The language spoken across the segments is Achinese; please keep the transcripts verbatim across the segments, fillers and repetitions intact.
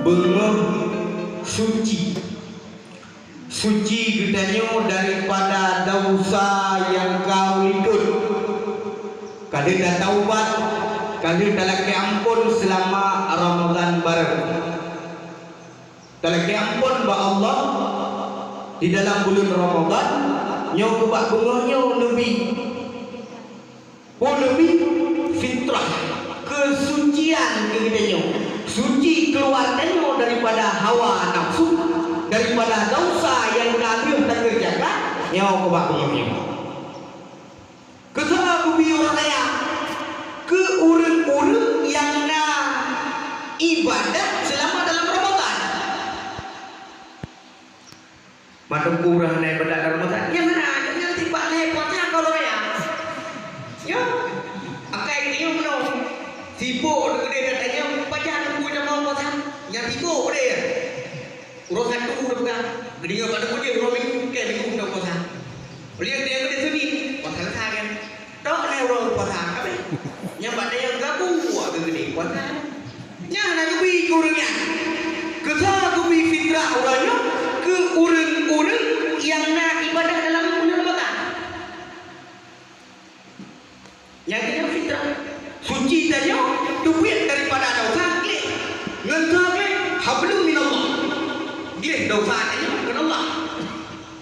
Beungoh suci. Suci geutanyoe daripada desya nyang ka likot. Ka lheueh tataubat, ka lheueh talakée amphon seulama Ramadhan barô. Talakée amphon bak Allah di dalam buleuen Ramadhan, nyoe keubah beungoh nyoe neubi. Peue neubi? Fitrah, keusucian keu geutanyoe. Suci keuluwa tanyoe daripada hawa nafsu, daripada desya nyang ka lheueh takeureujakan, nyoe keubah beungoh nyoe. Keu soe geubi uroe raya? Keu ureuëng-ureuëng nyang na ibadat seulama dalam Ramadhan. Mandum ureuëng hana ibadat dalam Ramadhan, nyang hana, nyang sifat lhée puasa ka uroe raya. Nyoe, akai geutanyoe meunoe. Sibok geude gata nyoe, pajan teungku jamoe puasa. Nyang sibok geude. Uroe Sabtu teupeugah, geudeungoe bak teungku jih uroe Minggu, keu Minggu teuh puasa. Ulieng dia geude Senin, puasa leusa kan. Tok lhée uroe puasa, habéh. Nyang bak dayang gabu, wah, geude puasa. Nyan na geubi keu ureuëng nyan. Keu soe geubi fitrah uroe nyoe? Keu ureuëng-ureuëng nyang na ibadah dalam buleuen Ramadhan. Nyan keuh nyan fitrah. Suci tanyoe teubiet daripada desya gleh. Ngon soe gleh? Hablum minallah. Gleh desya tanyoe ngon Allah.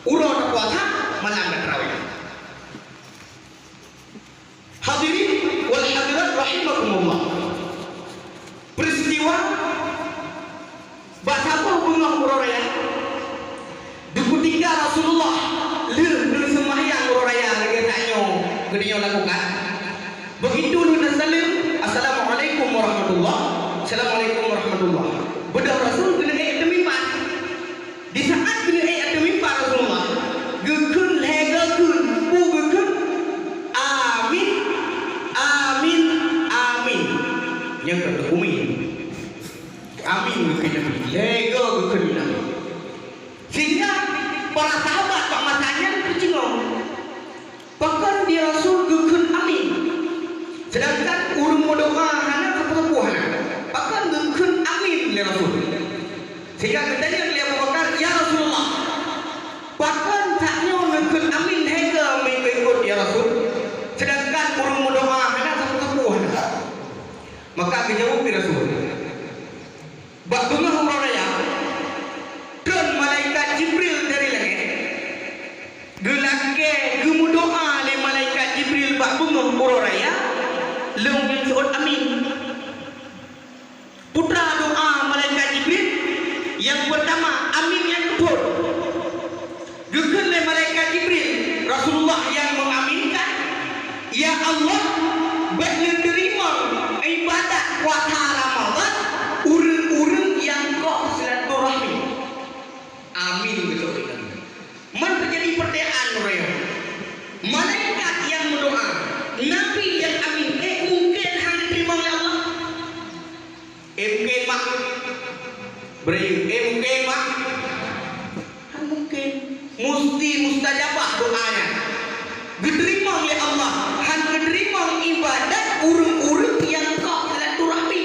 Uroe tapuasa, malam tatraweh. Hadirin wal hadirat rahimakumullah. Peristiwa bak saboh beungoh uroe raya, di kutika Rasulullah lheueh neuseumbahyang uroe raya lagée tanyoe geutanyoe lakukan. Begitu lheueh neusaleuem, "Assalamualaikum warahmatullah, assalamualaikum warahmatullah." Beudôh Rasul geuneuk ék ateueh mimbar. Di saat geuneuk ék ateueh mimbar Rasulullah, geukheun lhée geukheun, peue geukheun? "Amin, amin, amin." Nyang ka teuh umin. Amin geukheun Nabi. Lhée geukheun Nabi. Sehingga para sahabat bak masa nyan teucingong. Pakon di Rasul geukheun amin, seudangkan ureuëng meudoá hana sapeue-sapeue hana? Pakon geukheun amin lé Rasul? Sehingga geutanyong lé Abu Bakar, "Ya Rasulullah, pakon tanyoe neukheun amin lhée geukheun ya Rasul, seudangkan ureuëng meudoá hana sapeue-sapeue hana?" Maka geujaweueb lé Rasul, Bak beungoh uroe raya, tron malaikat Jibril dari langét, geulakée geumeudoá lé malaikat Jibril bak beungoh uroe raya, lôn nyang seuôt amin. Putra doá malaikat Jibril, nyang peurtama amin nyang keuphon. Geukheun lé malaikat Jibril, Rasulullah nyang mengaminkan, "Ya Allah, bék neuteurimong ibadat puasa Ramadhan ureuëng-ureuëng nyang koh silaturahmi." Amin, geutôk lé Nabi. Man teujadi peurtanyaan uroe nyoe, malaikat nyang meudoá, Nabi nyang amin, ék mungken hana geuteurimong lé Allah? Ék mungken, mak? Bri, ék mungken, mak? Hana mungken. Musti mustajabah doa nyan. Geuteurimong lé Allah, hana geuteurimong ibadat ureuëng-ureuëng nyang koh silaturahmi.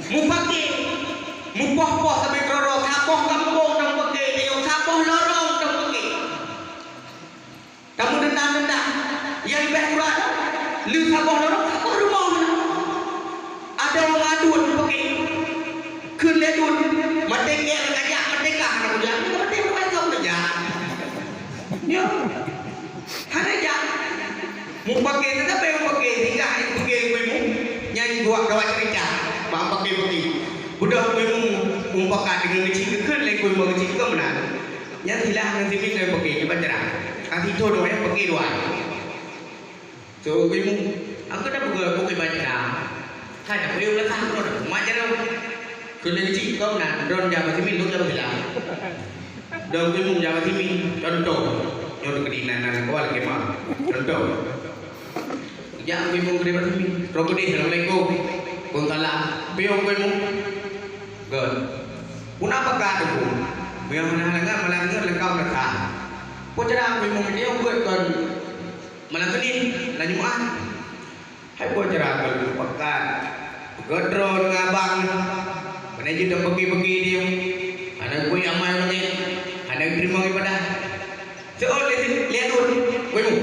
Mupake, mupoh-poh sabe keudroe, saboh gampông dong pake, saboh lorong dong pake. Tameudeunang-deunang, nyang leubeh urat, lheueh saboh lorong, saboh rumoh. Adoe ngon aduen peuke. Kheun lé aduen, "Maté kèe kajak, maté kah aneuk muda." Maté bukan kau kajak. Nyo. Hana jak. Mupake, tetapi mupake, singgah di peuke Kuimu. Nyan buat gawat cerita. Bak pake-pake. Budak Kuimu mupakat dengan kecil, kheun lé Kuimu kecil, keu meunan. Nyan silah ngon simin ngon peuke, kiban cara. Ka sithôn wayah peuke dua. So, Kuimu, aku dah peuke, peuke baca. Hai, dah puyuh dah sah, kau dah kumat jaroe. Keu leuci kau na, don jaroe simin, don jaroe silah. Don Kuimu jaroe simin, contoh. Nyoe teukeudi nan, nan, kau lagi mah. Contoh. Jak Kuimu keudeh bak simin. Rokok deh, assalamualaikum. Waalaikumsalam. Puyuh Kuimu. Good. Puna peugah Teungku, meunyoe hana lagak malam nyoe lengkap rasa. Peue cara Teungku imum nyoe buet kon malam Senin, malam Jumat? Hai peue cara Teungku peugah, peugah droe ngon abang. Hana jeuet tapeuki-peuki di yum. Hana geubri amai langét. Hana geuteurimong ibadah. Seuôt lé, lé aduen. Wéh mu.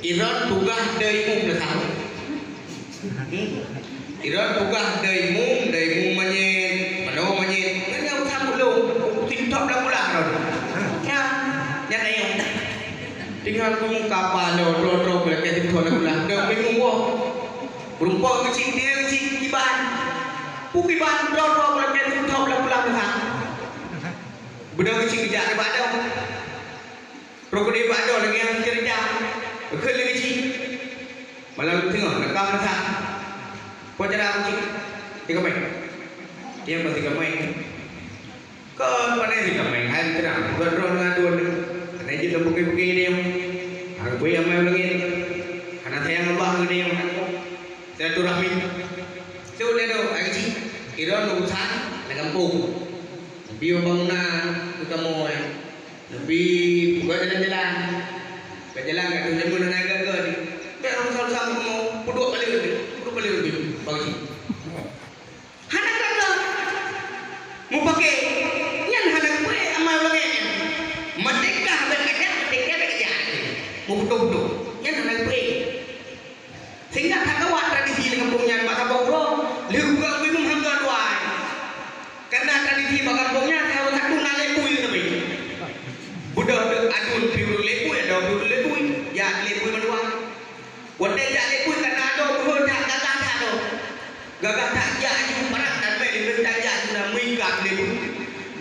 Iron tugaih dai mum dah tahu. Hmm? Iron tugaih dai mum, dai mum manyét, manoe manyét. Nyan nyang sambot lôn. Sintop lam ulah ron. Nyan, nyan ayong. Tinggai ku muka palo, dro-dro, beulakée sintop lam ulah. Dai mum woe. Rumpok keuchik dia keuchik kiban. Pu kiban droe-droe peureulée teuntop lam pulang meusa. Beudôh keuchik geujak nibak dong. Rukudi bak dong lagée nyang keureuja. Kheun lé keuchik. Malam teungoh nakam meusa. Peue cara keuchik? Tiga main. Dia pun tiga main. Kon pandai si kameng hai meuteurang, bukan droe ngon aduen. Hana jeuet tapeuki-peuki nyoe. Hana bri amai langét. Hana sayang Allah ngon nyoe. Silaturahmi. Seuôt lé droe, hai keuchik. Droe urusan lam gampông. Neubi bangunan, neukamoe. Neubi buka jalan-jalan. Ka jalan ka tuh jameun hana gagah ni. Bèk ureueng sama-sama kamoe, peuduek kali lagi. Peuduek kali lagi. Bagi. Hana gagah. Mupake. Nyan hana geupeuék amai ulée nyan. Merdeka bèk adak, merdeka bèk adak. Muputôh-putôh. Nyan hana geupeuék. Sehingga that gawat tradisi lam gampông nyan bak saboh uroe. Lheueh buka bui mum hangga dua. Karena tradisi bak gampông nyan saboh satu na lé bui leubeh. Beudôh aduen piôh lé bui, adoe piôh lé bui. Ya lé bui mandua. Watèe jak lé bui ka na adoe beuhe that gagah that adoe. Gagah that jak aju parat dan bèk lé beuhe that jak aju na meuikab lé bui.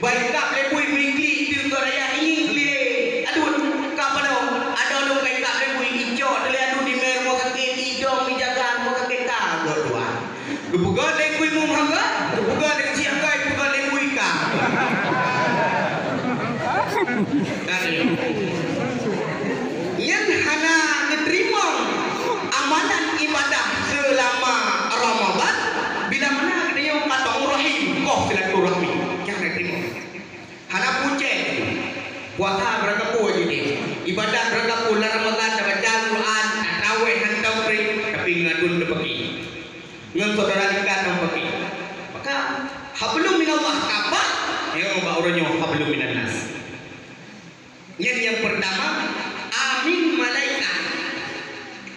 Ban ikab lé bui meuklik teuh keu raya ingi lé aduen ka padong. Adoe lôn ka ikab lé bui icok teuh lé aduen di mé rumoh sakét, idong dijaga rumoh sakét ka gok dua. Geupeugah lé kui mum hangga, geupeugah lé keuchik hangga, geupeugah lé kui ka. Nyan hana geuteurimong amalan ibadah seulama Ramadhan, bila mana geutanyoe ka taurahim, koh silaturahmi. Nyan hana geuteurimong. Hana pucéh. Puasa beurangkapeue jih. Ibadat beurangkapeue lam Ramadhan, tabaca Al-Quran, tatrawéh hantom pré, tapi ngon aduen teupeuki. Ngon syedara dekat teupeuki. Maka, hablum minallah, apa? Nyoe bak uroe nyoe hablum minannas. Nyan nyang pertama, amin malaikat.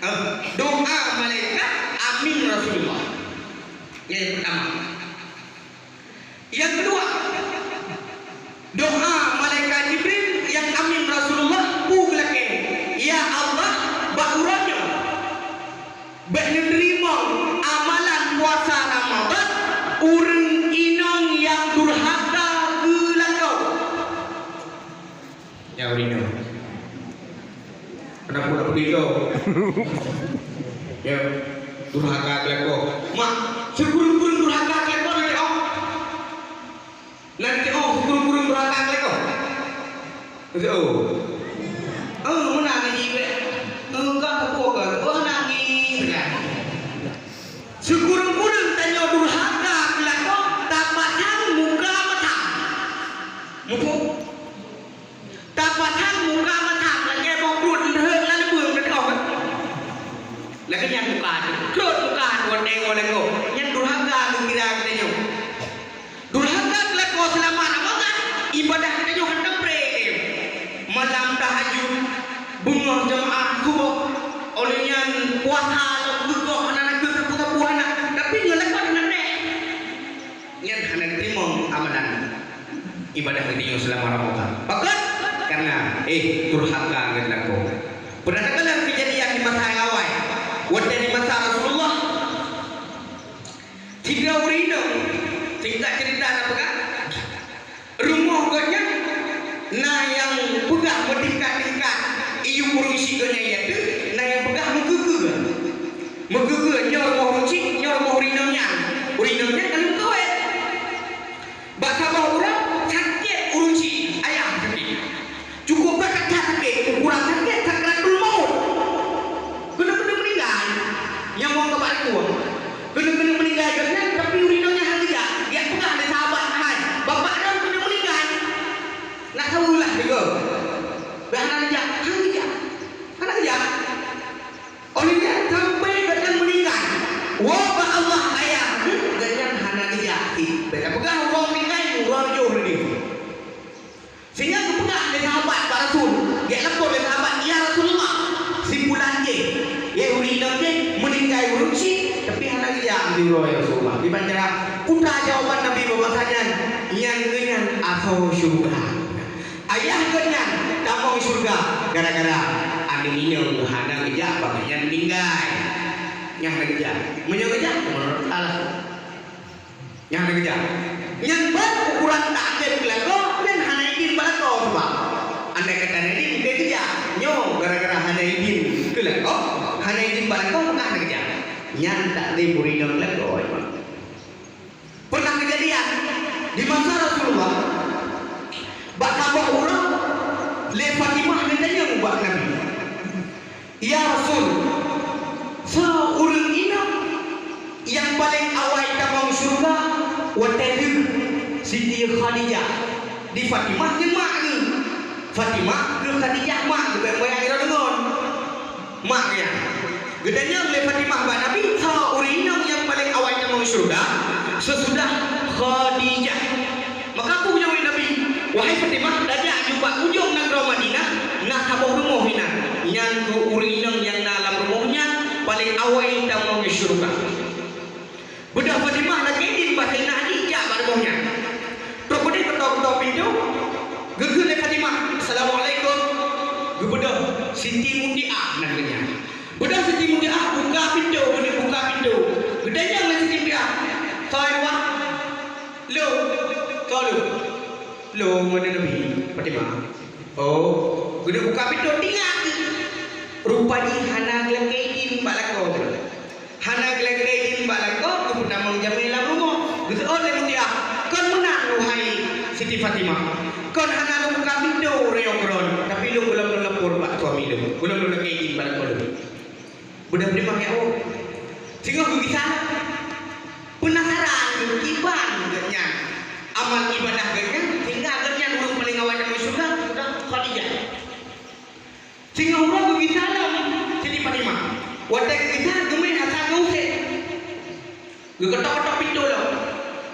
Eh, doa malaikat, amin Rasulullah. Nyan nyang pertama. Nyang keudua, doa malaikat Jibril nyang amin Rasulullah peue geulakée, "Ya Allah, bak uroe nyoe bèk neuteurimong amalan puasa Ramadhan ureueng inong nyang durhaka keu lakoe." Ya, ureueng inong. Kenapa nak pergi tu? Ya, durhaka keu lakoe. Mak, sikureueng-kureueng durhaka keu lakoe nanti, oh. Nanti, oh, sikureueng-kureueng durhaka keu lakoe. Nanti, oh. Oh, meunan ngaji bèk. Oh, enggak, oh, enggak. Oh, nangis, kan? Sikureueng-kureueng tanyoe durhaka keu lakoe, tapasang muka mata. Muphom? Tapasang muka mata lagèe boh pruet rhot lam leubeueng teuh. Lagèe nyan muka teuh. Rhot muka teuh watèe ngon lakoe. Nyan durhaka geukira geutanyoe. Durhaka keu lakoe seulama Ramadhan, ibadah geutanyoe hantom pré. Malam tahajud, beungoh jeumaáh suboh. Óh lheueh nyan puasa lom geugoh hana nakeuh sapeue-sapeue hana. Tapi ngon lakoe hana pré. Nyan hana geuteurimong amalan ibadah geutanyoe seulama Ramadhan. Pakon? Karena, eh, durhaka ngon lakoe. Pernah takalon keujadian di masa nyang awai. Watèe di masa Rasulullah, sidroe ureueng inong, singkat cerita na peugah, rumoh gobnyan na nyang peugah meutingkat-tingkat, iyup ureueng chik gobnyan, iaitu na nyang peugah meukeue-keue. Meukeue-keue, nyoe rumoh ureueng chik, nyoe rumoh ureueng inong nyan. Ureueng inong nyan ka lheueh meukawen. Bak saboh uroe, sakét ureueng chik, ayah sakét. Cukup that-that sakét, ukuran sakét sakratul maut. Keuneuk-keuneuk meuninggai. Nyawöng ka bak likot. Keuneuk-keuneuk meuninggai gobnyan, tapi ureueng inong nyan hana geujak. Geujak peugah lé sahabat, "Hai, bapak droe keuneuk meuninggai." Nak tahu lah juga. Dah hana geujak, hana geujak. Hana geujak. Óh lheueh nyan sampai gobnyan meuninggai. Woe bak Allah ayah, hmm, gobnyan hana geujak. Ih, beda Nyoe ya Rasulullah, kiban cara, peue jawaban Nabi bak bangsa nyan, nyan geuh nyan asoe syeuruga. Ayah geuh nyan tamong syeuruga gara-gara aneuk inong geuh hana geujak bak geuh nyan meuninggai. Nyang hana geujak. Meunyoe geujak, meunurot Allah. Nyang hana geujak. Nyan ban ukuran takzim keu lakoe, nyan hana idin bak lakoe, sabab andai kata hana idin, mungken geujak. Nyoe gara-gara hana idin keu lakoe, hana idin bak lakoe, maka hana geujak. Nyan takzim ureueng inong keu lakoe, Iman. Pernah kejadian di masa Rasulullah, bak saboh uroe lé Fatimah geutanyong bak Nabi, "Ya Rasul, soe ureueng inong nyang paleng awai tamong syeuruga watèe lheueh Siti Khadijah?" Di Fatimah nyan mak geuh. Fatimah keu Khadijah mak geuh, bèk meubayang droe deungon. Mak geuh nyan. Geutanyong lé Fatimah bak Nabi, "Soe ureueng inong nyang paleng awai tamong syeuruga seusudah Khadijah?" Maka geujaweueb Nabi, "Wahai Fatimah, tajak nibak ujong nanggroe Madinah, na saboh rumoh inan. Nyan keuh ureueng inong nyang na lam rumoh nyan paleng awai tamong syeuruga." Beudôh Fatimah lakèe idin bak Saidina Ali jak bak rumoh nyan. Trok beudôh keutôk-keutôk pintoe, geukheun lé Fatimah, "Assalamualaikum." Geubeudôh Siti Mutiah nan geuh nyan. Beudôh Siti Mutiah buka pintoe, geuneuk buka pintoe. Geutanyong lé Siti Mutiah, "Soe i luwa?" "Lôn." "Soe lôn?" "Lôn, aneuk Nabi, Fatimah." "Oh." Geuneuk buka pintoe, tinggai. Rupa jih hana geulakèe idin bak lakoe. Hana geulakèe idin bak lakoe, geupeutamong jamèe lam rumoh. Geuseuôt lé Mutiah, "Kon meunan, wahai Siti Fatimah? Kon hana lôn buka pintoe uroe nyoe keuron, tapi lôn gohlom lôn lapor bak suami lôn. Gohlom lôn lakèe idin bak lakoe lôn." Beudôh Fatimah, ya Allah. Singoh geugisa. Peunasaran, kiban geuh nyan amal ibadah geuh nyan, sehingga geuh nyan ureueng paleng awai tamong syeuruga, seusudah Khadijah. Singoh uroe geugisa lom Siti Fatimah. Watèe geugisa, geumè Hasan ngon Husein. Geukeutôk-keutôk pintoe lom.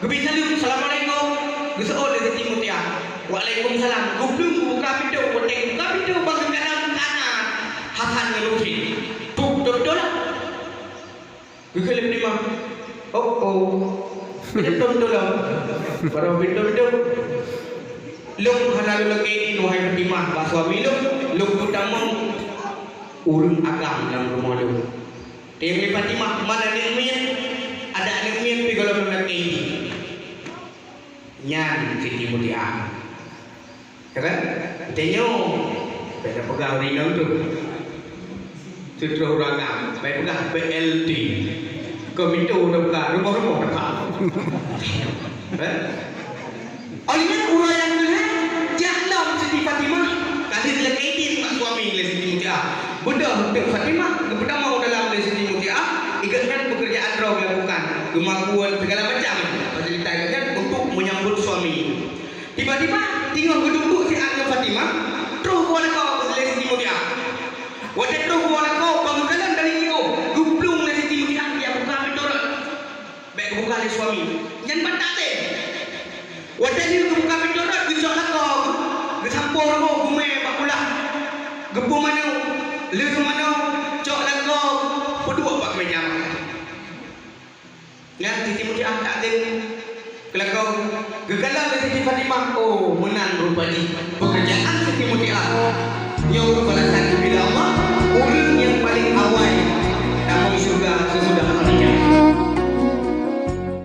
Geubri saleuem, "Assalamualaikum." Geuseuôt lé Siti Mutiah, "Waalaikumsalam." Geuplueng geubuka pintoe, watèe geubuka pintoe, bak geukalon ka na Hasan ngon Husein. Tuh, beutôi-beutôi lah. Geukheun lé Fatimah, "Oh, oh." Pintoe-pintoe lom. Barô pintoe-pintoe. "Lôn hana lôn lakèe idin, wahai Fatimah, bak suami lôn, lôn peutamong ureueng agam lam rumoh lôn." Tanyong lé Fatimah, "Man aneuk miet?" "Adak aneuk miet pih gohlom lôn lakèe idin." Nyan Siti Mutiah. Ya kan? Tanyoe, bèk tapeugah ureueng inong tu. Seutroh ureueng agam, bèk peugah B L T. Keu pintoe tapeugah, rumoh-rumoh tapeugah. Eh? Óh lheueh nyan uroe nyang keuhai, jak lom Siti Fatimah, ka lheueh lakèe idin bak suami lé Siti Mutiah. Beudôh teuk Fatimah geupeutamong u dalam lé Siti Mutiah, i geuh nyan peukeurjaan droe geulakukan, geumakeuon segala macam fasilitas i geuh nyan untuk menyambut suami. Tiba-tiba, singoh geuduek siat ngon Fatimah, troh bak lakoe lé Siti Mutiah. Watèe troh bak lakoe, ban geukalon dari jiôh, geuplueng lé Siti Mutiah, geujak buka pintoe rot. Bèk geubuka lé suami. Nyan ban takzim. Watèe lheueh geubuka pintoe rot, geucok lakoe, geusampoe rumoh, geumè bak kulah. Geupeumanoe, lheueh geumanoe, cok lakoe, peuduek bak meuja makan. Nyan Siti Mutiah takzim keu lakoe, geukalon lé Siti Fatimah, oh, meunan rupa jih peukeurjaan Siti Mutiah. Nyoe keuh balasan